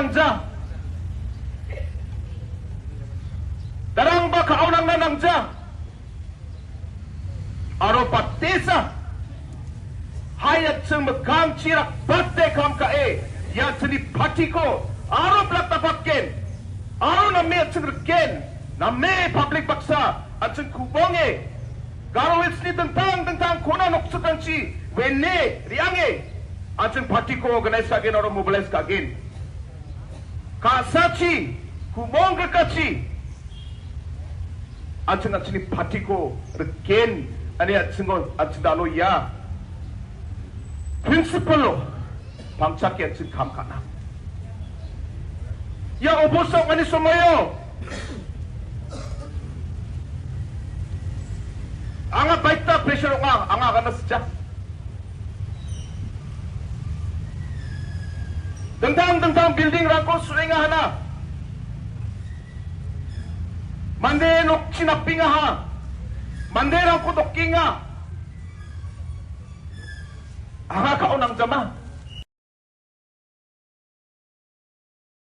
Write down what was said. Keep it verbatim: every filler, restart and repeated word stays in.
nangja. Darangba ka·o nangna nangja. Aro batesa hai an·ching mikkangchi rakbate kam ka·e, ia an·chingni party-ko aro blak dapatgen, aro name an·ching rikgen, name public baksa an·ching ku·bonge, Garo Hills-ni dingtang dingtang kona nokchikrangchi wene re·ange, an·ching party-ko organize ka·gen aro mobilize ka·gen. Ka·sachi, ku·mong grikachi, an·ching an·chingni party-ko rikgen, ane an·chingko an·ching dalo ia principle-o pangchake an·ching kam ka·na. Ia obosa ong·ani somoio anga baita pressure ong·a, anga agana sija. Dingtang dingtang building-rangko su·enga hana. Mande nokchi napingaha. Manderangko dokenga. Anga ka·o nangjama.